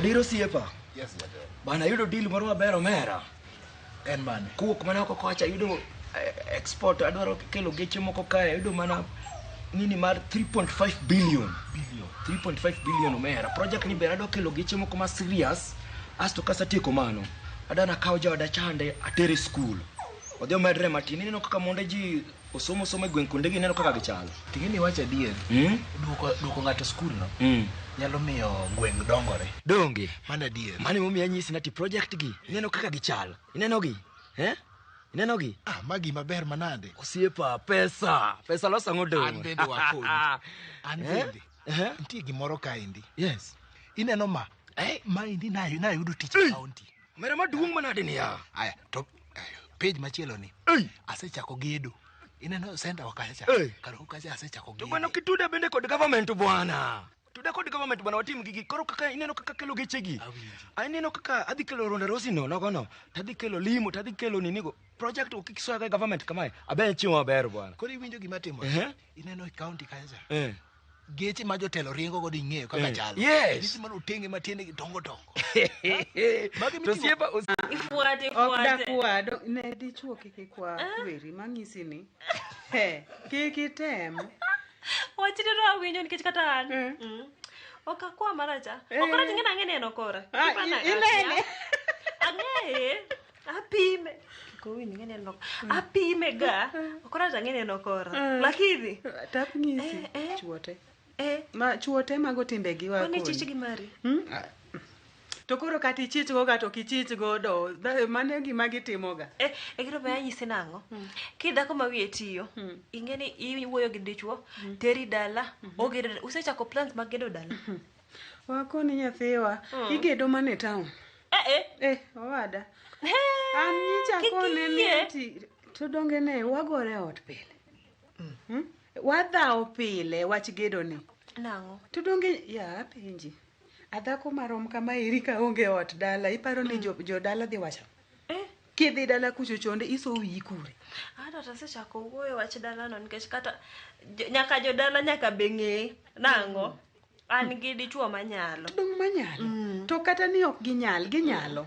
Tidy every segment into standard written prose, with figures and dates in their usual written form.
Odiro osiepa. Yes, jatelo. Bana ayudo deal moro maber omera. En mane? Kowuok mana oko kocha ayudo export adwaro kelo geche moko kae ayudo mana nini mar 3.5 billion. Billion. 3.5 billion omera. Project ni ber adwa kelo geche moko ma serious. Asto kasatieko mano, adwa nakaw jaoda chande atere school. Odhi omedre matin. Ineno kaka monde ji osomo somo e gweng' kuondegi ineno kaka gichal. Ting'e ni iwacho adier. Duoko duoko ng'ato skul no nyalo miyo gweng' dongore. Donge? Mano adier. Mano emomiyo anyisi nati project gi ineno kaka gichal. Ineno gi? Eh? Ineno gi? Ah, ma gima ber manade. Osiepa, pesa. Pesa loso ang'o dong'? An bende wakonyi. An Eh? bende. Eh? Nitie gimoro kaendi. Yes. Ineno ma? Eh? Maendi nayudo tich e county. Omera maduong' manade niya? Aya, to page machielo ni. Ei! Asechako gedo. Ineno center wa kacha. Ei. Kar kacha asechako To gedo. bwana kituda bende kod government bwana. Tuda kod government bwana watim gigi. Koro kaka ineno kaka kelo gechegi. Awinji. Ineno kaka adhi kelo Ronda Rosi no nogono. Tadhi kelo limo, tadhi kelo ninigo. Project ok kisoya ga government kamae. Abe chiemo maber bwana. Koro iwinjo gima timore. Ehe. Ineno e county kacha. Eh. Geche ma jotelo ringo godo ing'eyo kaka Eh. chalo. Yes. Geche ma otenge ma tiendegi dongo dongo. Magi To mitimo- osiepa Ifuate, Ok ifuate. dakwa, ne dichuo kik ikwa kweri, mang'isi ni. He, kik item. Wachni no awinjo nikech kata an. Ok akwa maracha. Eh. Ok rach ing'e ang'e neno kora. Ah, Ipana inene. Ang'eye. Apime. Kik owinj ing'e neno. Apime ga. Ok rach ang'e neno kora. Lakini Tap ng'isi, Eh, eh. chuo te. eh Ma chuo te mago timbegi koni wakoni. chich gi mari. Hmm? To koro kata ichich go kata ok ichich godo, mano e gima gitimoga. Eh, e gino be anyisi nang'o? Kidhako ma wiye tiyo, ing'e ni iwuoyo gi dichuo, teri dala, ogedo dala. Usechako plans mag gedo dala? Wakoni nyathiwa, igedo mana e town. Eh eh. Eh, owada. An nyicha Kik kone ni iyie. ati to donge ne wagore ot pile. Hmm? Wadhawo pile wach gedo ni. Nang'o? To donge ya apenji. Adhako marom kama eri ka onge ot dala, iparo ni jo jodala dhi wacho. Eh. Kidhi dala kucho chonde iso wiyi kure. Ato tasechako wuoyo wach dalano nikech kata nyaka jodala nyaka be ng'e nang'o an gi dichuo manyalo. To dong manyalo. To kata ni ok ginyal, ginyalo.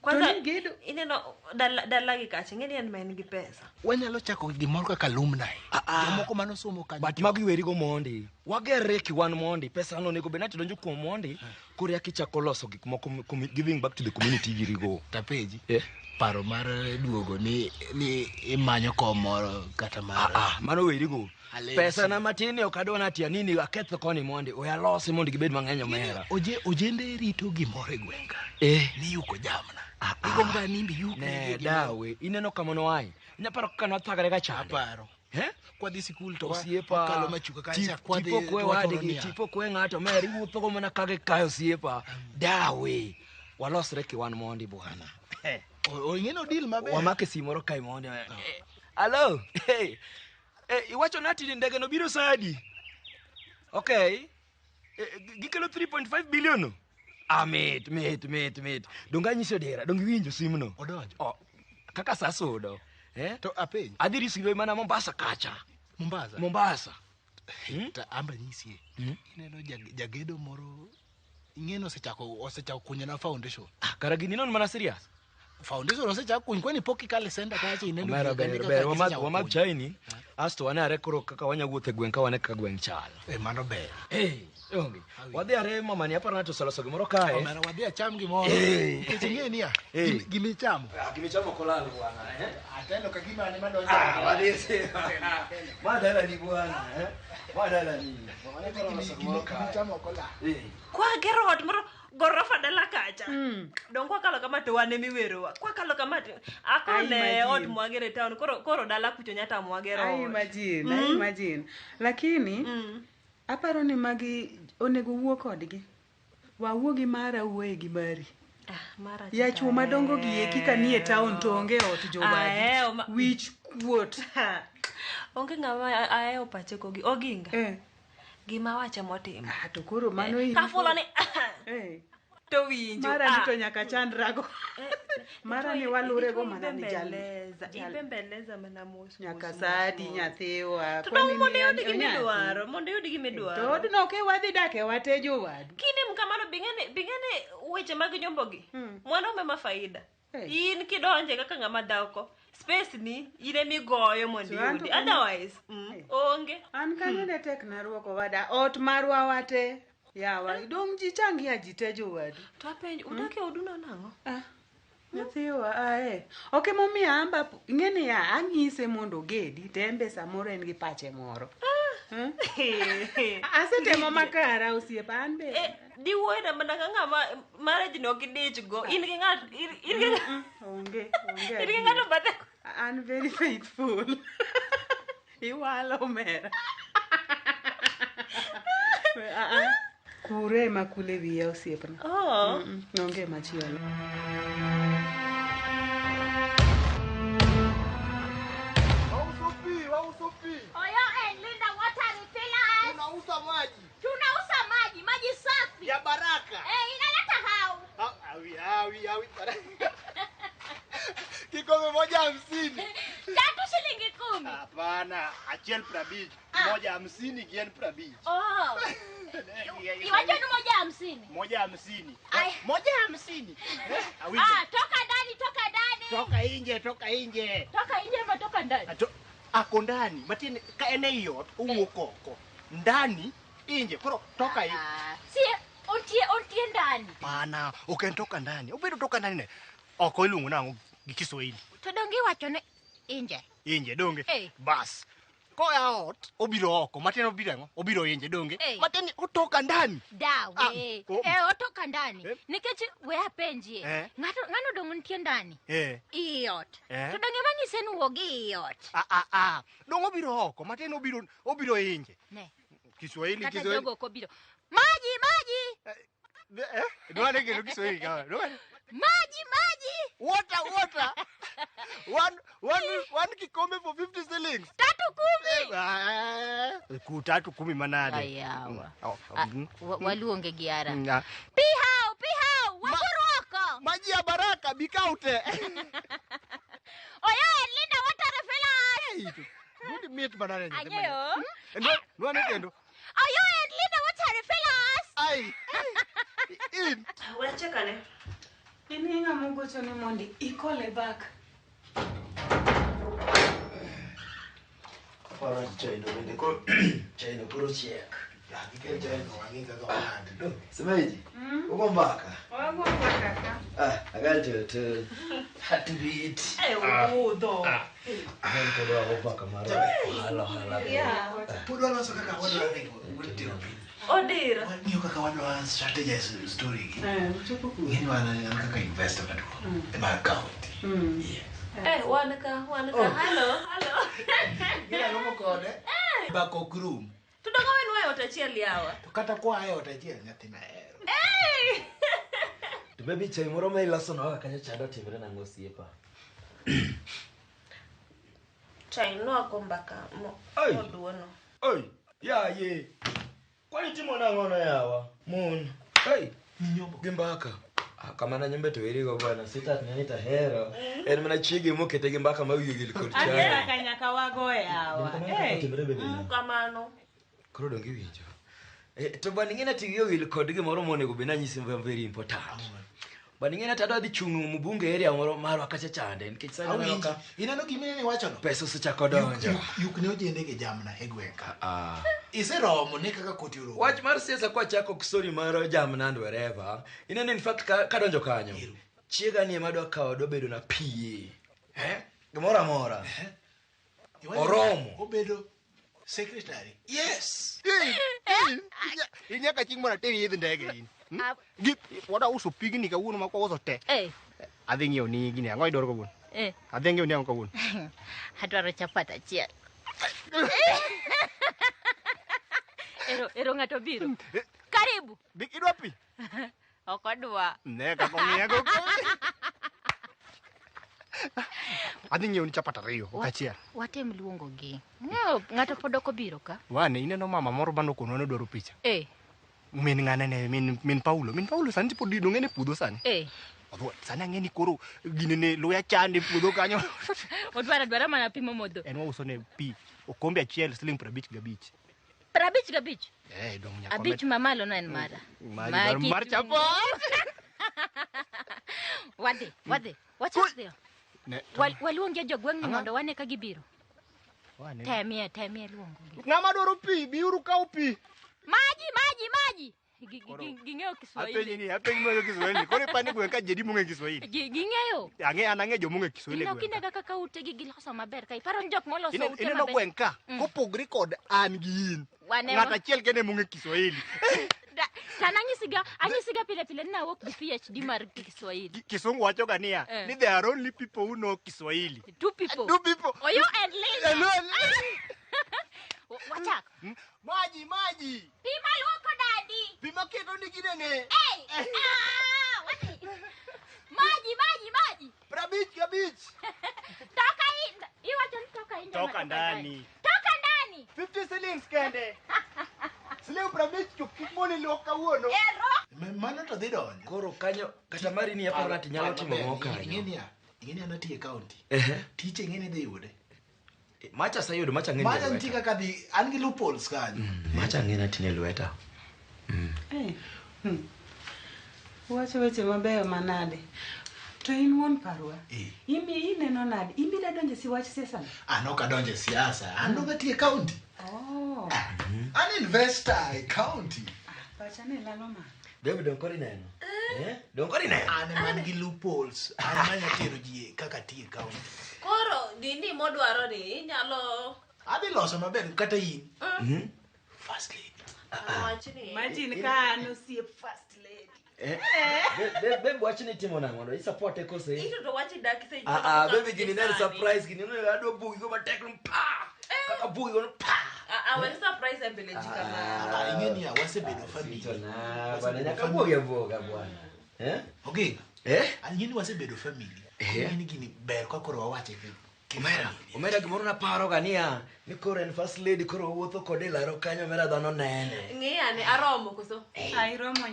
Kwanza To ni gedo ineno dala dala gi kacha ing'e ni en ma en gi pesa. Wanyalo chako gimoro kaka alumni. Ah, ah. Jomoko manosomo kanyo. But mago iwerigo mondi. Wagerre kiwan mondi. Pesa no onego bed ni donjo kuom mondi. Koro eka ichako loso gik moko giving back to the community girigo. Tapenji. Eh. Paro mar duogo ni ni imanyo kom moro kata mar Ah, ah, mano werigo. Alesi. Pesa na matin ni ok adwa nati anini aketh koni mondi. We alosi mondo gibed mang'eny omera. Oje, ojende rito gimoro e gweng' ka. Eh. Ni yuko jamna. Ah, ah. Igombo ga nimbe yuk Ne dawe, ineno kama noaye. Inyaparo kaka nothagre ga chande. Aparo. Eh? Kwadhi sikul to Osiepa. wakalo machuka kacha kwadhi tipo kwe to wadgi, watoro niang'. tipo kwe ng'ato mer iwuotho go mana kaka ikayo osiepa. Dawe. Walosre kiwan mondi bwana. Ing'e no deal maber. Wamake simu moro kae mondi. Hello. Hey. Eh, iwacho nati ni ndege no biro saa adi? Okay. Eh, gikelo 3.5 billion no. Ah, mit, mit, mit, mit. Donge anyisi odera, donge iwinjo simu no? Odonjo. Oh, kaka sa sudo. Eh? To apenj. Adhi receive mana Mombasa kacha. Mombasa. Mombasa. Ta amba nyisie. Ineno jagedo moro ing'e ni osechako kunyo na foundation. Ah, kara gini non mana serious. Foundation osechako kuny kwani pok ikale center kacha ineno Omera gini ber kaka ber gisechako wamadh kunyo. chai ni. Asto wane are koro kaka wanya wuotho e gweng' ka wane kaka gweng' chal. Eh, mano ber. Eh, onge. Wadhi are mama ni aparo ng'ato oseloso gimoro kae. Omera wadhi acham gimoro. Eh. Nikech ing'e niya, Eh. gimichamo. Ah, gimichamo ok olal bwana, eh? Atelo ka gima an ema donjo. Ah, wadhi Ma dala ni bwana, eh? Ma dala ni. Mama ni aparo oloso gimoro kae. Gimichamo ok olal. Eh. Kwagero ot moro gorofa dala kacha. Dong kwakalo kama to wan emiwerowa. Kwakalo kama to akone I ot imagine. mwagero e town koro dala kucho nyata mwagero I ot. imagine, I imagine. Lakini aparo ni magi onego wuo kodgi. Wawuo gi mara wuoye gi mari. Ah, mara Ya chuo madongo gi eki ka nie town to onge ot jowadi. Ahewo Wich kuot. Onge ng'ama ahewo pache kogi. Oginga. Eh. Gima wache motimo. Ah, to koro mano in. Kafulo ni Eh. To winjo. Mara ni ah. to nyaka chandrago. Mara ni walure go mana ni jal. Ibembeleza, jal- ibembeleza mana mos. Nyaka mos, sadi mos, mos. nyathiwa. To Kwani dong mondo ni iyud an- gima onyathi? idwaro, mondo iyud gima idwaro. To odno ke wadhi dake wate jowadu. Kinim kamano bing'eni bing'eni weche mag nyombogi. Mwanaume ma faida. Hey. In kidonje kaka ng'ama dhako, space ni in emigoyo mondo To an to iyudi. kanyo- Otherwise, onge. An kanyo ne tek na ruoko wada. Ot marwa wate. Yawa, dong ji changia ji te jowadu. To apenjo, udak e oduno nang'o? Ah, nyathiwa ae. Ok emomiyo amba ing'e niya anyise mondo ogedi to en be samoro en gi pache moro. Hmm? Asetemo makara osiepa an be. Eh, diwuoyona mana ka ng'ama marriage no ok idich go. In gi ng'at in gi Onge, onge. in gi ng'ato bathe. An very faithful. Iwalo omera. Ah, ah. Kure ema kule wiya osiepna. Oh. Onge machielo. Wauso pi, wauso pi. Oyo en Linda Water Refillers. Tunauza maji Tunauza maji, maji safi. ya baraka. Eh, inaleta hau. Ah, Awi, awi, awi. Kikombe moja 50. Tatu shilingi 10. Hapana, achiel 50. Moja 50 gien 50. Oh. Iwacho ni moja 50. Moja 50. Ai. Moja 50. Eh, awinjo. Ah, toka ndani, toka ndani. Toka nje, toka nje. Toka nje ama toka ndani? Ato, ako ndani. Matiende ka en ei ot, owuok oko. Ndani, inje. Koro toka i. Ah, si ontie ontie ndani. Hapana, ok en toka ndani. Obedo toka ndani ne. Oko iluongo nang'o gi Kiswahili? To donge iwacho ni inje. Inje donge. Eh. Bas. Koa ot, obiro oko. Matiende obiro ang'o? Obiro inje donge. Eh. Matiende otoka ndani. Dawe. Ah, oh. Eh, otoka ndani. Eh. Nikech we apenjie. Eh. Ng'ato ng'ano dong nitie ndani. Eh. I ot. Eh. To donge manyise ni wuog i ot. Ah, ah, ah. Dong obiro oko. Matiende obiro obiro inje. Ne. Kiswahili, Kata Kiswahili. jogo ok obiro. Maji, maji. Eh? Dwane kendo Kiswahili kama. Dwane. Maji, maji. Water, water. One kikombe for 50 shillings. 3 10. Eh, ku 3 10 manade. Ayawa. Oh, Ah, waluonge gi ara. Ah. Pihau, pihau, wakuruoko. Maji ya baraka bikaute. Oyo en Linda Water Refillers. Budi mit manade nyathi. Ang'eyo. Dwane kendo. Oyo en Linda Water Refillers. Ai. In. Wachekane. In gi ng'ama ogocho ni mondi ikole back. Aparo ni chaino bende koro chaino koro chiek. Gikel chaino wang'i kaka walandi. Do, semeji. Ugo mbaka. Wago mbaka ka. Ah, agal to to heartbeat. Eh, obudho. Agal to do ago mbaka mar ohala ohala. Yeah. Pod waloso kaka wadwa ringo tero piny. Odira. Wang'iyo kaka wadwa strategize story gi. Eh, uchopo kure. Ing'eni wan an kaka investor maduong' ema county. Eh, wan ka, wan ka. Hello, hello. Gina romo kode. Mbaka ok rum. To donge wenwa e ot achiel yawa. To kata kwa e ot achiel nyathina ahero. To maybe chai moro ma iloso no kaka kanyo chando timre nang'o osiepa. Chai noago mbaka Ai. moduono. Oi, ya ye. Kwani timo nang'o no yawa? Mon. Hey, gi mbaka. Ah, kamana nyombe to werigo bwana, sitat neni tahero. En mana chiege mokete gi mbaka ma wiye ogil kod chai. Mbaka nyaka wago yawa. Kamano kaka Eh. otimre bende. Kamano. Koro donge iwinjo. Eh, to bwana ing'e ni ati wiyi owil kod gimoro monego bed nanyisi ma very important. Bwana ing'e ni ati adwa dhi chung' mbunge area moro marwa kacha chande nikech sani aneno Awinji. ka Ineno gima iwachono? pesa osechako donjo. Yuk ne ojende gi jamna e gweng' ka. Ah. Iseromo ne kaka koti oromo. Wach mar siasa kwachako story mar jamna and wherever. Ineno in fact kadonjo kanyo. Chiega ni ema dwa kawo dwa bedo na PA. Eh? Gimoro amora. Iwacho Oromo. Obedo secretary. Yes. In nyaka chieng' moro ateri idh ndege in. Ah. Gi wadwa uso pigni kawuono ma kwauso te. Eh, Adhi ng'iewo ni gini ang'o idwaro kawuono? eh. Adhi ng'iewo ni ang'o kawuono? Adwaro chapat achiel. Ero, ero ng'ato biro. Karibu. Bi idwa pi? Ok odwa. Ne kaka ong'iya go. Adhi ng'iewo ni chapat 2 ok achiel. Watem luongo gi. Ng'eyo ng'ato pod ok obiro ka. Wane ineno mama moro manokonwa nodwaro picha. Eh, Min ng'ane ne min Paulo. Min Paulo sani pod dong'e ne puodho sani. Eh. Odwa sani ang'e ni koro gine ne luya chande puodho kanyo. Odwara dwara mana pi momodho. En wauso ne pi okombe achiel siling 55. 55? Eh, dong nyaka. Abich mamalo no en mara. Mar chapo. Wadhi. Wachak dhiyo. Waluonge jogweng'ni mondo wane ka gibiro. Temie luongo. Ng'ama dwaro pi, biuru kaw pi. Maji. Ging'eyo Kiswahili. Apenji ni Kiswahili. Koro ipani gweng' ka jedi mong'e Kiswahili. Ging'eyo. Ang'e an ang'e jomong'e Kiswahili gweng'. Ineno kinega kaka utegi giloso maber ka iparo ni jok moloso ute maber. Ineno gweng' ka kopogre kod an gi in. Ng'at achiel kende mong'e Kiswahili. Sana anyisiga pile pile ni awuok gi PhD mar Kiswahili. Kisungu wacho ga niya, ni there are only people who know Kiswahili. Two people. Oyo and Lina. Wachak. Maji. Pi maluoko dadi. Pi maketo ni ginene. Hey! Wadhi. Maji. 55. Toka inda. Iwacho ni toka inda. Toka ndani. 50 shillings kende. Siling 50 to kik moni luok kawuono. Ero. Mano to dhi donjo. Koro kanyo kata mari ni aparo ati nyalo timo moko kanyo. Ing'eni an atiyo e county. Tich ing'eni dhi yude. Macha aseyudo, macha ang'e ni Macha e nitie lweta. kaka dhi an gi loopholes kanyo. Macha ang'e ni atine lweta. Wacho weche mabeyo manade. To in wuon parwa. Imi ineno nade? Ibiro donjo si wach siasa? An ok adonjo e siasa. An dong atiyo e county. Oh. An investor e county. Pacha ne lalo ma. David dong koro ineno. Dong koro ineno. An ema an gi loopholes. An ema tero ji kaka atiyo e county. Koro dini modwaro ni inyalo adhi loso maber kata in. First lady. Imagine ka an osiep first lady. Babe wachni timo nang'o? I support e kose? Ito to wachi dak se. Baby gini ne surprise gini ne adwa bugi go matek no pa. Kaka bugi go pa. Awe surprise e mbele ji kama. Ing'e ni wasebedo family. Bwana nyaka bugi abuga bwana. Oginga. Ing'e ni wasebedo family. Ing'e ni gini ber ka koro wawache gi. Omera gimoro naparo ga niya ni koro en first lady koro wuotho kode laro kanyo omera dhano nene. Ng'iya ne aromo koso? Iromo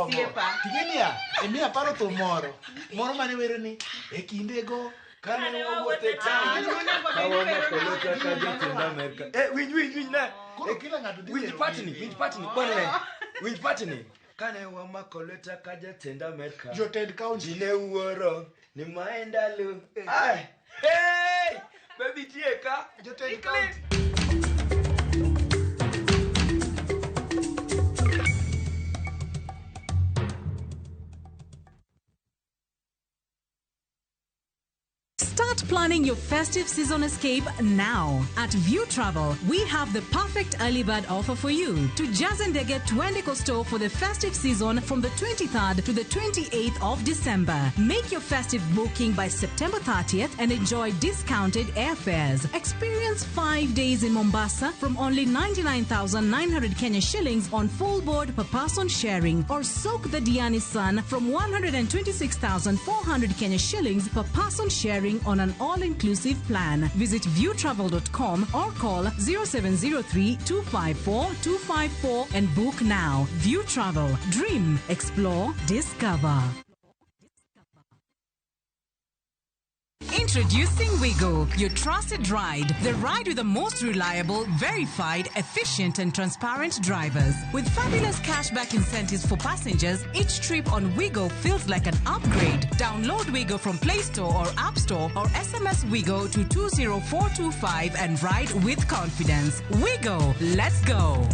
osiepa. Ting'e niya, imiya paro thum moro. Moro mane wero ni e kindego kane wawuotho e town. Kawamako lweta ka jotend Amerka. Winj ne. Koro kila ng'ato dhi Winj partni bwana ne. Winj partni. Kane wamako lweta ka jatend Amerka. Jotend county. Ji ne wuoro ni maendalo. Ai. Hey! Baby tieka. Jotend county. Start planning your festive season escape now. At View Travel, we have the perfect early bird offer for you. To Jazendege Twende Costo for the festive season from the 23rd to the 28th of December. Make your festive booking by September 30th and enjoy discounted airfares. Experience 5 days in Mombasa from only 99,900 Kenya shillings on full board per person sharing, or soak the Diani sun from 126,400 Kenya shillings per person sharing on an all-inclusive plan. Visit viewtravel.com or call 0703 254 254 and book now. View Travel. Dream, explore, discover. Introducing Wigo, your trusted ride. The ride with the most reliable, verified, efficient and transparent drivers. With fabulous cashback incentives for passengers, each trip on Wigo feels like an upgrade. Download Wigo from Play Store or App Store or SMS Wigo to 20425 and ride with confidence. Wigo, let's go.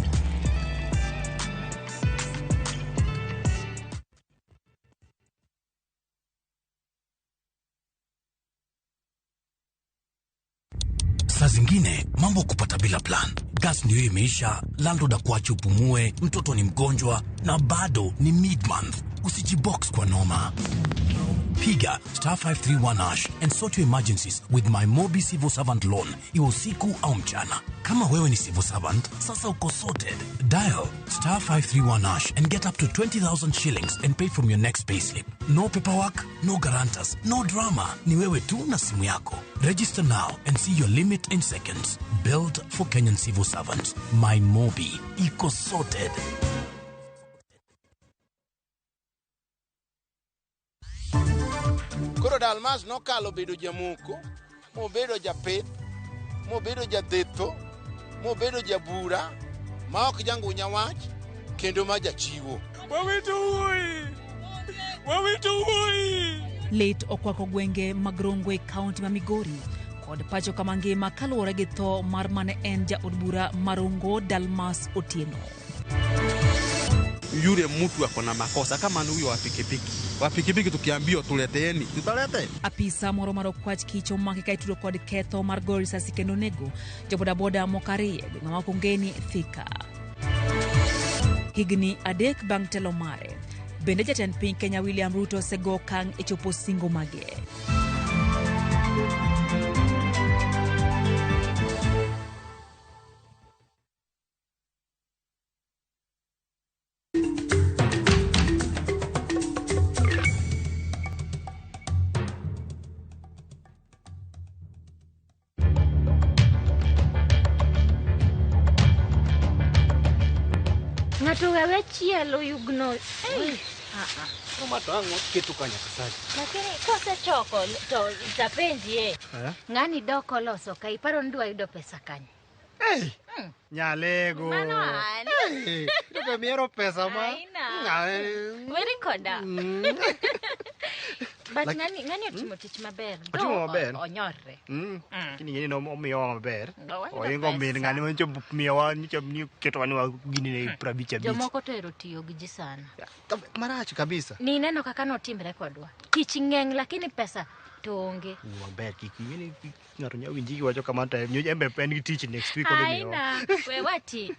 Saa zingine mambo kupata bila plan. Gas ndio imeisha, landlord akuache upumue, mtoto ni mgonjwa na bado ni mid-month. Usijibox kwa noma. Piga star 531 hash and sort your emergencies with my Mobi Civil Servant Loan, iwe usiku au mchana. Kama wewe ni civil servant, sasa uko sorted. Dial star 531 hash and get up to 20,000 shillings and pay from your next payslip. No paperwork, no guarantors, no drama. Ni wewe tu na simu yako. Register now and see your limit in seconds. Built for Kenyan civil servants. My Mobi. Iko sorted. Koro Dalmas nokalo bedo jamoko, mobedo japith, mobedo jadhetho, mobedo jabura, ma ok jangunya wach, kendo ma jachiwo. Wawito wuoyi! Wawito wuoyi! Lit okwako gwenge mag Rongo e kaunti ma Migori kod pacho kama ngima kaluwore gi tho mar mane en jaod bura ma Rongo Dalmas Otieno. Yule mtu ako na makosa kama ni huyo wa pikipiki. Wa pikipiki tukiambiwa tuleteeni, tutalete. Apisa moro mar okwach kich omaki ka itudo kod ketho mar goyo risasi kendo nego jobodaboda moko ariyo e gweng' ma Makongeni, Thika. Higni 3 bang' telo mare, bende jatend piny Kenya William Ruto osego okang' e chopo singo mage. Ng'ato wewe chielo yugno. Ei. Koro to ang'o keto ka nyaka sani? Lakini kosechoko to tapenji e. Ng'ani dok oloso ka iparo ni dwa yudo pesa kanye? Hey. Nyalego. Mano an. Hey. To miero pesa ma. Aina. Weri koda. But ng'ani otimo tich maber. Otimo maber. Onyorre. Lakini ng'eni no omiyowa maber. Oingo min ng'ani mancho miyowa nyicho ni ketowa ni gini ne 55. Jomoko to ero tiyo gi ji sana. Marach kabisa. Ni neno kaka notimre kodwa. Tich ng'eny lakini pesa to onge. Maber kik ing'eni ng'ato nyalo winji kiwacho kamano to embe en gi tich next week odhi miyowa. Aina. We wati.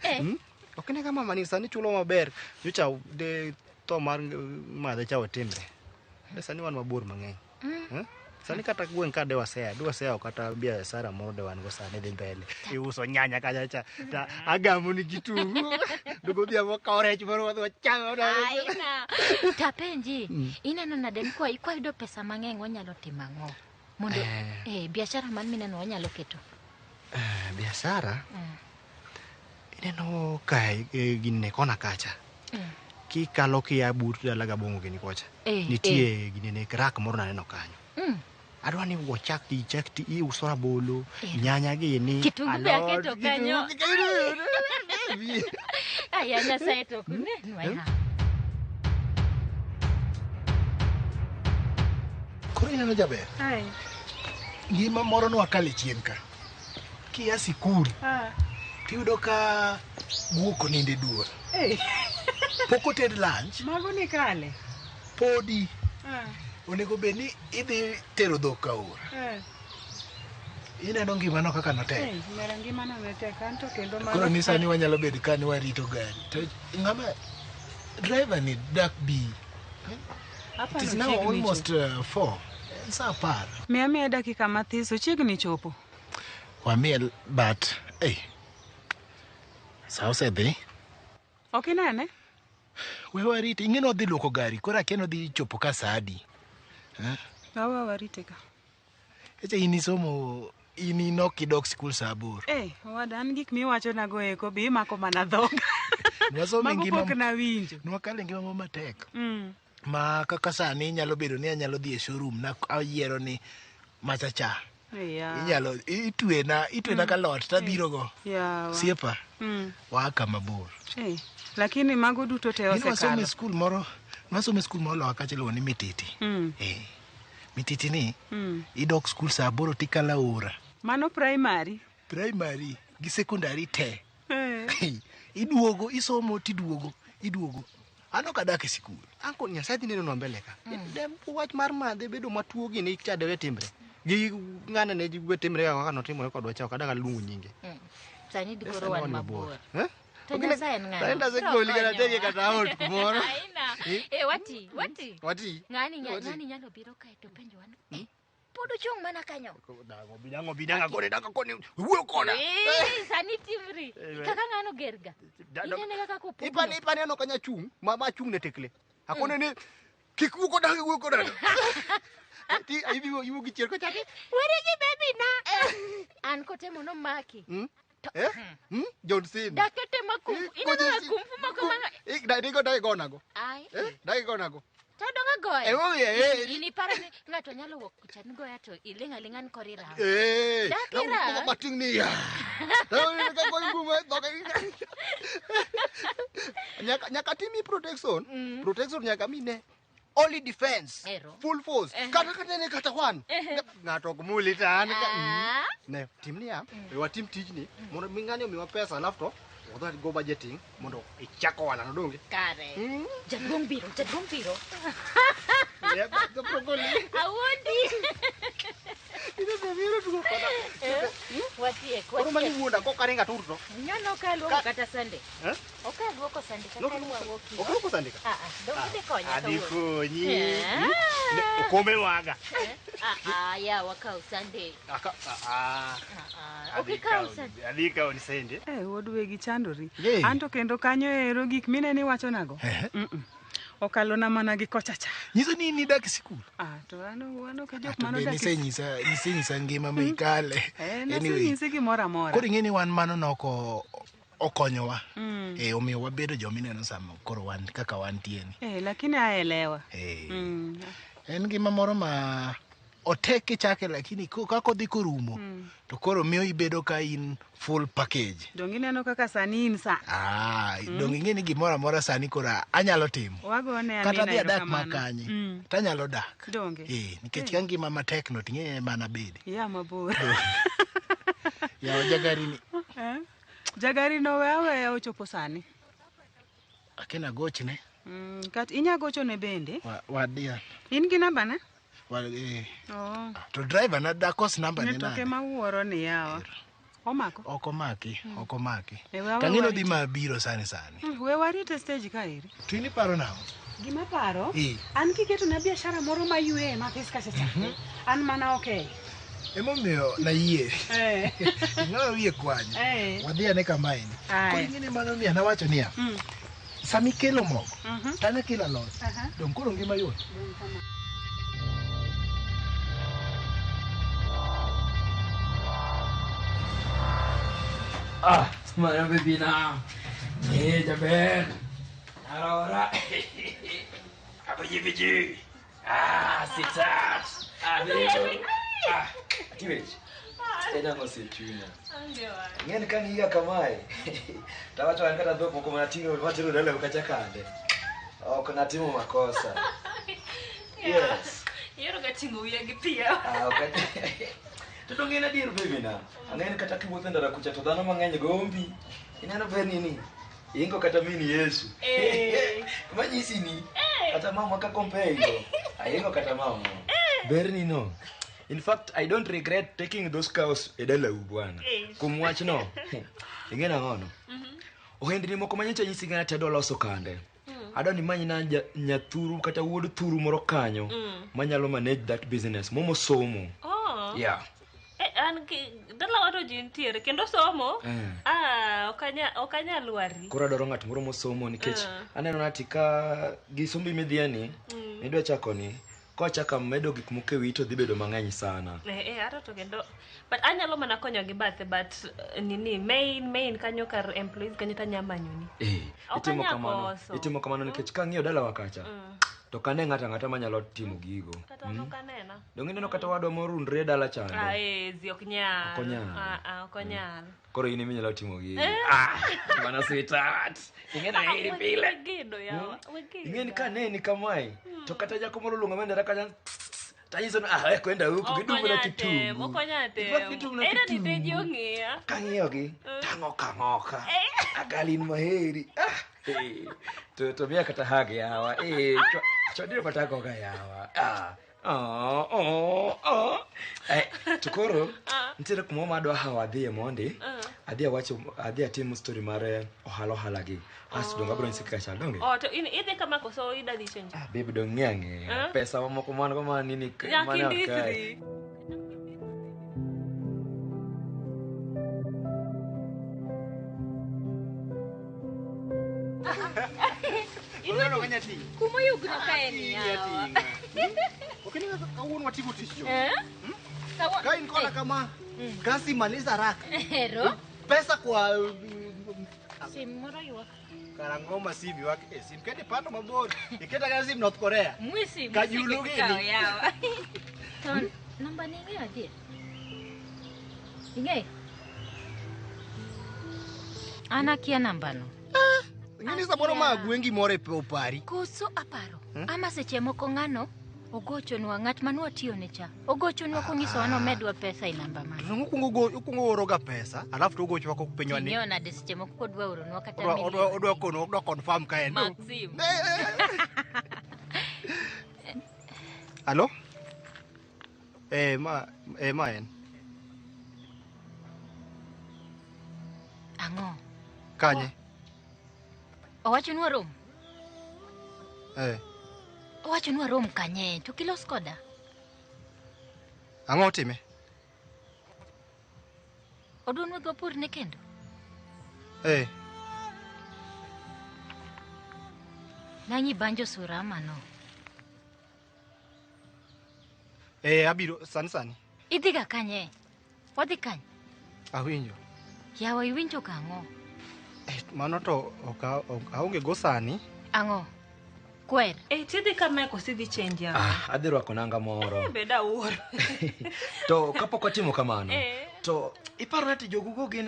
Ok ine ka mama ni sani chulo maber. Nyocha de tho mar madhe cha otimre. Sani wan mabor mang'eny. Sani kata gweng' ka de wasea kata biashara moro de wan go sani dhi mbele. Iuso nyanya kacha cha ta agamo ni kitungu. Dugo odhiambo kawo rech moro wadhi wachamo. Aina. Tapenji, ineno nade ni kwa yudo pesa mang'eny wanyalo timo ang'o? Mondo biashara man mineno wanyalo keto. Biashara? Ineno ka gine kona kacha. Kikalo kia but dala Gabongo gini kocha. Nitie ginene rak moro naneno kanyo. Adwa ni wachak ichak ti iuso rabolo, nyanya gini, kitungu be aketo kanyo. Aya Nyasaye to kunenwa. Koro ineno jaber. Ngima moro nwakale chien ka. Kia sikul. Tiyudo ka guok oninde duol. Pok oted lunch. Mago ni kale. Podi. Onego bed ni idhi tero dhok aora. Ineno ngimano kaka notek. Mera ngimano notek anto kendo mano. Koro ni sani wanyalo bedo ka ni warito gari. To ng'ama driver ni dak bi. It is now almost 4. En saa 10. Miya dakika mathis ochiegni chopo. Wamiel but sa osedhi. Ok inene? We warite, ing'e ni odhi luoko gari, koro akia ni odhi chopo ka saa adi. Wawa warite ka. Echa in isomo, in inok idok sikul saa 8. Owada, an gik miwachonago eko be imako mana dhoga. Mago pok nawinjo. Nwakalo e ngima moro matek. Ma kaka sani nyalo bedo ni anyalo dhi e showroom na ayiero ni macha cha. Inyalo itwena kalot tabiro go. Siepa. Waa kama bor. Lakini mago duto te osekalo. Nwasome skul moro loka kacha iluongo ni Mititi. Mititi ni idok skul saa 8 tikalo aora. Mano primary. Primary gi secondary te. Iduogo isomo tiduogo iduogo. An ok adak e sikul. Anko Nyasaye dhi nenonwa mbele ka. Wach mar madhe bedo matuo gini cha dewe timre. Gi ng'ane ne we timre kaka notimore kodwa cha ok adak aluongo nyinge. Sani dikoro wan mabor. To Nyasaye en ng'ano? Taenda sekoli kata tege kata ot kumoro. Aina. Wati. Ng'ani nyalo biro kae to penjo wan. Pod ochung' mana kanyo. Bidang'o kone daka kone wuo koda. Sani timri. Kaka ng'ano gerga. Inene kaka kopugno. Ipani aneno kanya chung' ma chung' ne tekle. Akone ni kik wuo koda wuo koda. Ti iwuo gi chier kocha. Weri gi baby na. An kotemo nomaki. John Cena. Dakete makumfu. Ineno makumfu moko mana. Dai gonago. Ai. Dai gonago. To donga goye. Emomiyo, eh. In iparo ni ng'ato nyalo wuok kucha ni goya to iling' aling'a ni koro irawo. Eh. Dak irawo. Mating ni ya. Nyaka timi protection. Protection nyaka mine. Only defense. Ero. Full force. Kata kata kata wan. Ng'ato ok muli to an ka. Ne, tim niya, we watim tijni mondo mi ng'ani omiwa pesa alafu to wadhi go budgeting mondo ichak ohala no donge. Kare. Jaduong' biro, jaduong' biro. Yeah, the broccoli. Awuondi. Biro tugo koda. Watiek, Koro mani watiek. wuonda kok aringo atur to. Nyono ok aluoko kata sande. Eh? Ok aluoko sande kata aluoko. Ok iluoko sande ka? Ah, ah, dong idhi konya Adhi kawuono. konyi. Eh. Ne, Okombe waga. Ah, ah, ya wakaw sande. Aka ah. Ah, ok ikaw sande. Adhi kawo ni sende. Eh, wuod wegi chandori. Ye. Anto kendo kanyo ero gik minene iwachonago. Okalona mana gi kocha cha. Nyiso ni in idak e sikul. Ah, to an wan ok e jok To be manodak e nisenyisa nisenyisa ngima ma ikale. Eh, Anyway, nasenyisi gimoro amora. koro ing'e ni wan mano noko okonyowa. Mm. Eh, omiyo wabedo joma ineno sama koro wan kaka wantie ni. Eh, lakini aelewa. Eh. Mm. En ngima moro ma otek kichake lakini kaka odhi korumo to koro miyo ibedo ka in full package. Dong ineno kaka sani in sa. Ah, dong ing'e ni gimoro amora sani koro anyalo timo. Wagone Kata Amina dhi adak erokamano. makanye Mm. tanyalo dak. Donge. Eh, nikech Eh. ka ngima matek no ting'e mana bede. Ya mabor. Yaw jagari ni Eh? Jagari no we aweya ochopo sani. akena gochne Kat inya gochone bende. wadia. In gi namba ne? Wa, eh, Oh. to driver na dakos namba ne Ne toke nade? mawuoro ni yawa. Omako. Ok omaki, ok omaki. Eh, we awe Tang'e nodhi warite. ma biro sani sani. We warite stage ka eri. To in iparo nang'o? Gima paro, Eh. an kiketo na biashara moro mayueye mathis kacha cha. An mana okay. Emomiyo nayie. Eh. Ing'awa wiye kwanyo. Eh. Wadhi ane kamaeni. Aya. Koro ing'e ni mano miyo nawacho niya. Sama ikelo mogo, to an akelo alot. Dong koro ngima yot. Ah, mano baby na. Eh, jaber. Arora. Abiji biji. Ah, sitat. Ah, baby. Ah, tiwech. En ang'o osiechunya? Ing'eni ka ng'iya kamae, tawacho an kata dhok moko manating'o matero dalau kacha kande. Ok natimo makosa. Yes. Ihero ga ting'o wiya gi piya. Ah, ok. To dong' en adier baby na. Ang'e ni kata kiwuotho e ndara kucha to dhano mang'eny gombi. Ineno berni ni. Ingo kata min Yesu. Eh. Manyisi ni. Kata mama ka compare go. Aingo kata mama. Berni no. In fact, I don't regret taking those cows e dalau bwana. Eh. Kuom wach no. Ing'e nang'o no? Ohendni moko manyocha nyisi ga ni adwa loso kande. Adwa ni manyna nyathuru kata wuod thuru moro kanyo manyalo manage that business momo somo. Oh. Yeah. Eh, an dalawa to ji nitiere kendo somo. Eh. Ah, ok anyal wari. Koro adwaro ng'at moro mosomo nikech aneno nati ka gi sombi midhiye ni midwa chako ni kochako medo gik moko e wiyi to dhi bedo mang'eny sana. Eh, ato to kendo but anyalo mana konyo gi bathe but nini main kanyo kar employees kanyo tanya manyoni. Eh, Ok itimo anyal kamano. koso. Itimo kamano nikech kang'iyo dalawa kacha to kane ng'ato ang'ata manyalo timo gigo. Kata an ok anena. Dong' ineno kata wadwa morundre e dala chande. Ah, eh, zi ok nyal. Ok onyal. Ah, ah, ok onyal. Koro in ema inyalo timo gigo. Eh. Ah, mana sweetheart. Ing'e ni aheri pile. Wegedo yawa. Wegedo. Ing'e ni kaneni kamae to kata jako moro luonga mendera kacha tanyiso ni ah we kwenda huku Ok gidumna onyal temo, kitungu. ok onyal In fact, temo. gidumna Era ni kitungu. teji ong'iya. Kang'iyogi tang'oka ng'oka. Agalin maheri. Ah, eh, to miya kata hug yawa. Eh, chwadiro patakoga yawa. Ah. Oh, oh, oh. Eh, to koro nitiere kumoro ma adwa hawo adhiye mondi adhi awacho adhi atim story mar ohala ohala gi asto dong abiro nyisi kaka chal donge Oh, to in idhi kama koso ida dhi change. Ah, baby dong ng'e ang'eya Eh? pesa mamoko man go ma nini Nyaka mane ok kae. indikri. Kuma oyugno kae ni yawa. Ok ni kawuono watigo tich jo. Eh? Ka in koda kama, kasi maliza haraka. Ero. Pesa kwa Sim moro ywak. Karang'o ma sim ywak e sim kete pando mabor. Iketa kata sim North Korea. Mwisi, Kajulu mwisi gini. kikawo yawa. To namba ni ing'eyo adier? Ing'eyo? An akia nambano. Ing'eni samoro ma gwengi moro e opari. Koso aparo. Ama seche moko ng'ano ogochonwa ng'at manwatiyone cha. Ogochonwa konyisowa nomedwa pesa e namba mane. To okwongo go okwongo oro ga pesa, alafu to ogocho wako penjwa ni. Ing'eyo nade seche moko kodwa oronwa kata Odwa milion. odwa kono odwa confirm ka en. Maxim. Alo? Ma ma en. Ang'o? Kanye? Owachonwa rom. Eh. Owachonwa rom kanye to kilos koda. Ang'o otime? Odwa nwadhi wapurne kendo. Eh. Nang'i banjo sura ama no. Eh, abiro sani sani. Idhiga kanye? Wadhi kanye? Awinjo. Yawa iwinjo kang'o? Eh, mano to ok aonge go sani. Ang'o? Kwer. Eh, tidhi kama koso idhi change yawa? Ah, adhi rwako nanga moro. Eh, beda awuoro. To kapok watimo kamano, Eh. to iparo ni jogugo gin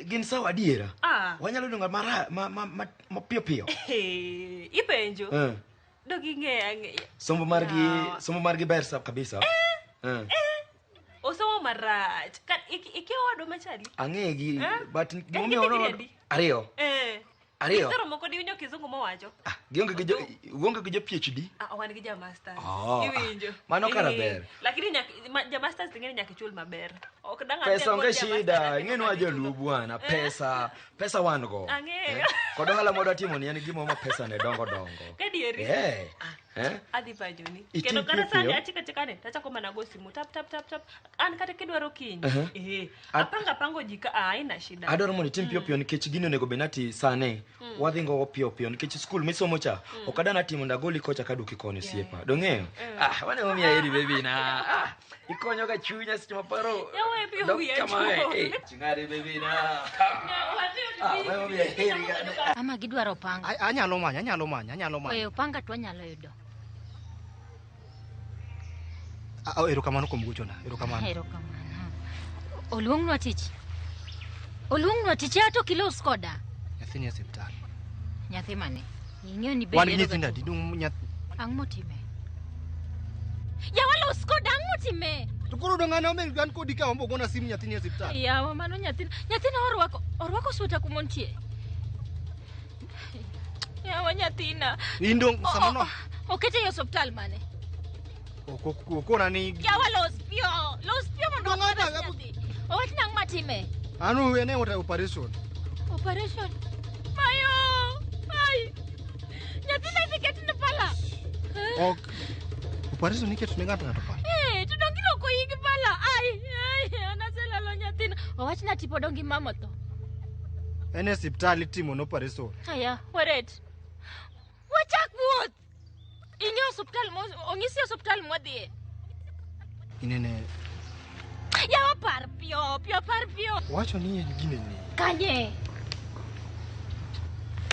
gin sawa adiera? Ah. Wanyalo dongo mara ma ma ma mapiyo piyo. Eh, ipenjo. Eh. Dog ing'eyo ang'eya. Sombo margi Yawa. sombo margi ber sa kabisa. Eh. Osomo marach. Ka ikia owadwa machali? Ang'egi Eh? but En gimomiyo gi higni ono- adi? ariyo. Eh. Ariyo. Isero moko diwinjo kizungu mowacho. Gionge gi jo uonge gi jo PhD. Ah, wan gi ja masters. Oh, Iwinjo. mano kara Eh, ber. Lakini ja masters ting'eni nyaka ichul maber. Ok dang' adhi Pesa agol onge ja shida, masters ing'e ni wajoluo bwana, pesa, pesa wan go. Ang'eyo. Kod ohala mwadwa timo ni en gima ma pesa ne dongo dongo. Gadieri. Eh. Eh? Adhi pajoni. Itim Kendo kata piyo sani piyo. achika achika ne tachako mana go simu tap tap tap tap. An kata kidwaro kiny. Uh-huh. Eh. Apanga pango ji ka ah, haina shida. Adwaro mondo itim piyo piyo nikech gini onego bed nati sani wadhi gogo piyo piyo nikech skul misomo cha ok adwa nati mondo agoli kocha kaduoki koni osiepa. Dong'eyo? Ah, wane momiyo aheri baby na. Ah, ikonyo ga chunya seche maparo. Yawa piyo dok wiya kama, chuo. eh, ching'ari baby na. Ah, wane momiyo aheri ga. Ama gidwaro opanga. Anyalo manyo, anyalo manyo, anyalo manyo. Eh, opanga to wanyalo yudo. Ah, erokamano kuom gochona. Erokamano. Erokamano. Oluongnwa tich. Oluongnwa tich ya to kilos koda. Nyathi ni e osiptal. Nyathi mane? Ing'eyo ni be Wan gi ihero ga nyithindo adi? tugo. Dong nyath Ang' motime? Yawa los koda ang' motime? To koro dong an ame an kodi ka ombo gona simu nyathi ni e osiptal. Yawa mano nyathina. Nyathina orwako orwako sweta kumontie. Yawa nyathina. In dong sama no Okete e osiptal mane? ok okona ni Yawa los piyo. Los piyo mondo wares nyathi. Owach nang' matime. an en e operation. Operation. Mayo! Ai! Nyathina idhi ketne pala. Eh? Ok operation iketo ne ng'ato ng'ato pala. Eh, to donge iloko igi pala. Ai, ai, an aselalo nyathina. Owachna tipo dongi mama tho. En e osiptal itimo ne operation. Aya, waret. Wachak wuoth. Ing'e osuptal mo onyisi osuptal mwadhiye. Inene Yawa par piyo, piyo par piyo. wacho ni en ginene. Kanye?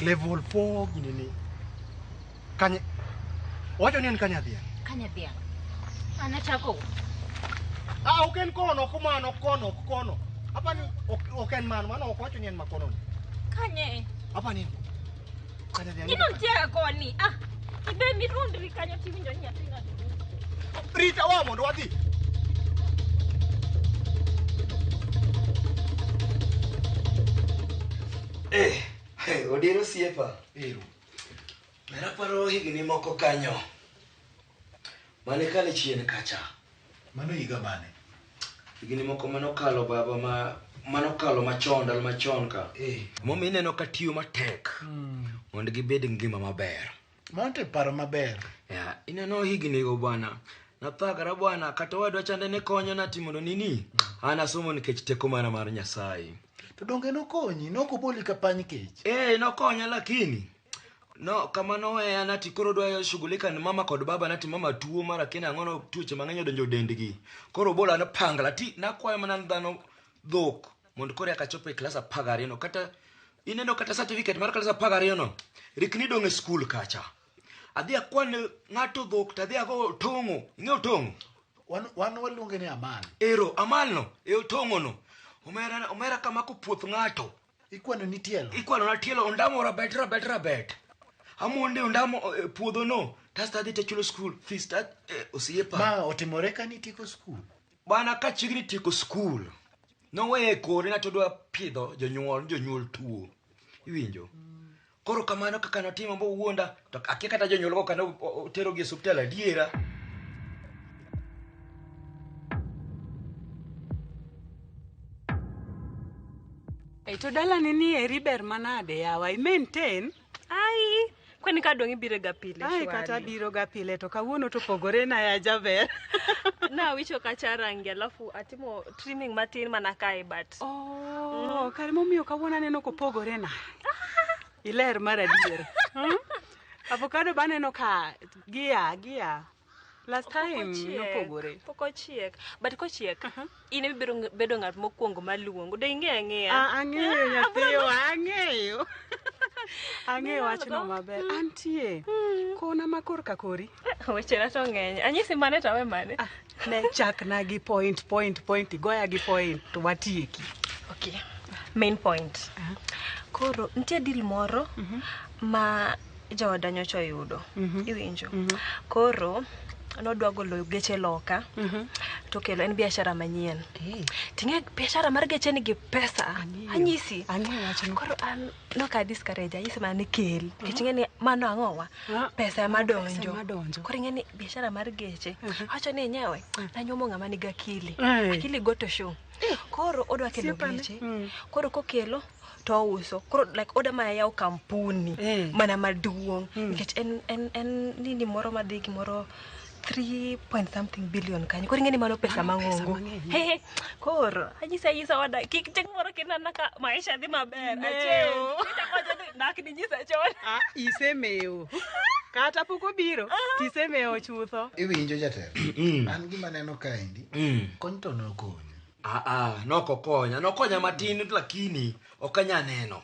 Level 4 ginene. Kanye wacho ni en kanye adhiya. Kanye dhiang'? An achako. Ah, ok en kono, ok mano, ok kono, ok kono. Apa ni ok ok en mano, mano ok wacho ni en makono ni. Kanye? Apa ni en kanye adhiya. Ino ntiere koni. Ah, ibe mirundri kanyo tiwinjo ni nyathina. Rita wa mondo wadhi. Eh, hey, odiero osiepa. Ero. Ber aparo higni moko kanyo. Mane kale chien kacha. Mano higa mane? Higni moko manokalo baba ma manokalo machon ndalo machon ka. Eh. Momiyo ineno ka tiyo matek mondo gibed gi ngima maber. Mano to paro maber. Ya, ineno higni go bwana. Nathagara bwana kata wadwa chande ne konyo nati mondo nini. An asomo nikech teko mana mar Nyasaye. To donge nokonyi, nokoboli ka pany kech. Eh, nokonya lakini no kama noweya nati koro dwa shughulika ni mama kod baba nati mama tuo mara kina ang'o no tuoche mang'eny odonjo dendgi koro bola nopangla ti nakwayo mana dhano dhok mondo koro eka achop e klas 12 no kata Ineno kata certificate mar klas 12 no. Rikni dong' e skul kacha. Adhi akwan ng'ato dhok to adhi ago otong'o. Ing'e otong'o? Wan waluonge ni amal. Ero, amal no, e otong'o no. Omera, omera kamako puoth ng'ato. Ikwano ni tielo. Ikwano na tielo ondamo rabet rabet rabet. Amonde ondamo e puodho no. Kasto adhi tachulo skul fees ta osiepa. Ma otimore ka nitieko skul. Bana ka chiegni tieko skul. Noweye e kore na to dwa pidho jonyuol, jonyuol tuo. Iwinjo? Koro kamano kaka notimo bo wuonda to akia kata jonyuol go kane oterogi e osiptal adiera. E to dalani ni eri ber manade yawa, i maintain? Ai, kwani ka dong' ibiro ga pile Ai, shwari. kata abiro ga pile to kawuono to pogore na ya jaber. Nawicho kacha rangi alafu atimo trimming matin mana kae but. Oh, kare momiyo kawuono aneno kopogore na. Iler mar adier. Avocado ba aneno ka gia gia. Last time nopogore. Pok ochiek. But kochiek, in ema ibiro bedo ng'at mokwongo maluongo. De ing'eyo ang'eya. Ah, ang'eyo nyathiwa, ang'eyo. Ang'eyo Milalgo. wachno maber. Antie. Kona ma korka kori. Wechena to ng'eny. Anyisi mane to awe mane. Ne chakna gi point point point igoya gi point to watieki. Okay. Main point. Koro nitie deal moro ma jaoda nyocha oyudo. Iwinjo. Koro nodwa golo geche loka to kelo en biashara manyien. Ting'e biashara mar geche nigi pesa. Anyisi. Koro an noka discourage anyisi mana ni kel. Nikech ing'e ni mano ang'owa? Pesa ema donjo. Koro ing'e ni biashara mar geche. Awacho ni enyewe nanyuomo ng'ama nigi akili. Akili go to show. Koro odwa kelo geche. Koro kokelo to ouso. Koro like oda mana yawo kampuni mana maduong' nikech en nini moro madhi gimoro 3 point something billion kanyo. Koro ing'e ni mano pesa mang'ongo. He, koro anyisa anyisa wada kik chieng' moro kinena ka maisha dhi maber. Achiew. Ichako ni dak ninyisa chon. Ah, isemewo. Kata pok obiro, tisemewo chutho. Iwinjo jatelo. An gima neno kaendi. Kony to nokonyo. Ah, nokokonya. Nokonya matin lakini ok anya neno.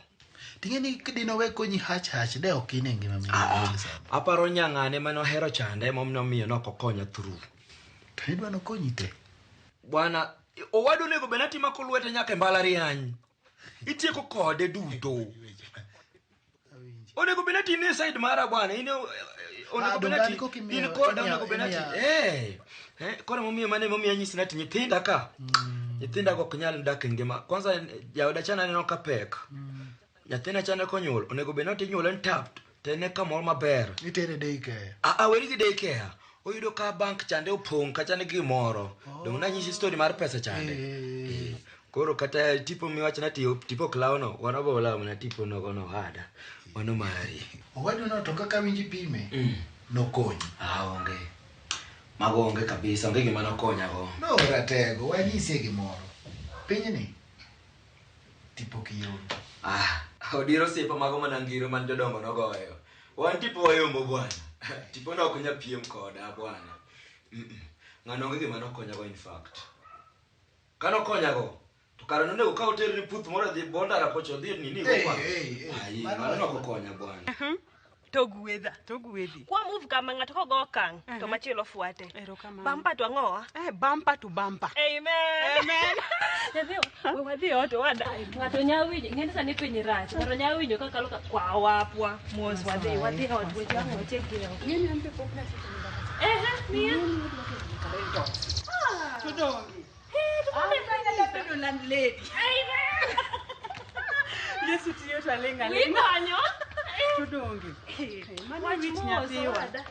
Ting'e ni dino we konyi hach hach de ok in e ngima mintie sani. Aparo nyang'ane mane ohero chande emomiyo nokokonya through. To idwa nokonyi te. Bwana, owadu onego bed ni atimako lwete nyaka e mbalariany. Itieko kode duto. Onego bed ni atine e side mara bwana, in onego bed ni in koda onego bed ni koro momiyo mane momiyo anyisi ni ati nyithinda ka. Nyithinda go ok nyal dak e ngima. Kwanza jaoda cha aneno ka pek. Nyathina cha ne konyuol, onego bed ni atinyuole ni tap, to en e kamoro maber. Itere daycare. Ah, weri gi daycare. Oyudo ka bank chande opong' kacha nigi gimoro. Dong' nanyisi story mar pesa chande. Koro kata tipo miwacho ni tipo ok lawno, wan wabo lawo mana tipo nogo no hada. Mano mari. Owadu no to kaka winji pime, nokonyi. Ah, onge. Mago onge kabisa, onge gima nokonyago. No ratego, wanyisie gimoro. Pinyni tipo kiyombo. Ah, odiro osiepa mago mana ngiro man jodongo nogoyo. Wan tipo wayombo bwana. Tipo no ok nyal piem koda bwana. Ng'ano onge gima nokonyago in fact. Kanokonyago, to kara nonego ka oter ni puth moro dhi bondara kocha odhi nini go kwa. Ai, mano nokokonya bwana. To gwedha. To gwedhi. Kwa move kama ng'ato kogo okang' to machielo fuate. Bumper to ang'owa? Bumper to bumper. Amen. Amen. Nyathiwa, we wadhi ot wada. Ng'ato nya winjo, ing'e ni sani piny rach. Ng'ato nya winjo kakalo ka kwa wapwa. Mos wadhi, wadhi ot weche ang' watiek gi ot. Ehe, miya. To donge. To bedo landlady. Amen. Yesu tiyo to aling' aling'. Wikonyo. To donge. Mano Wach wich mos, nyathiwa. owada.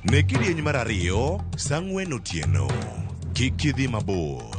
Ne kidieny mar ariyo, saa ang'wen otieno. Kik idhi mabor.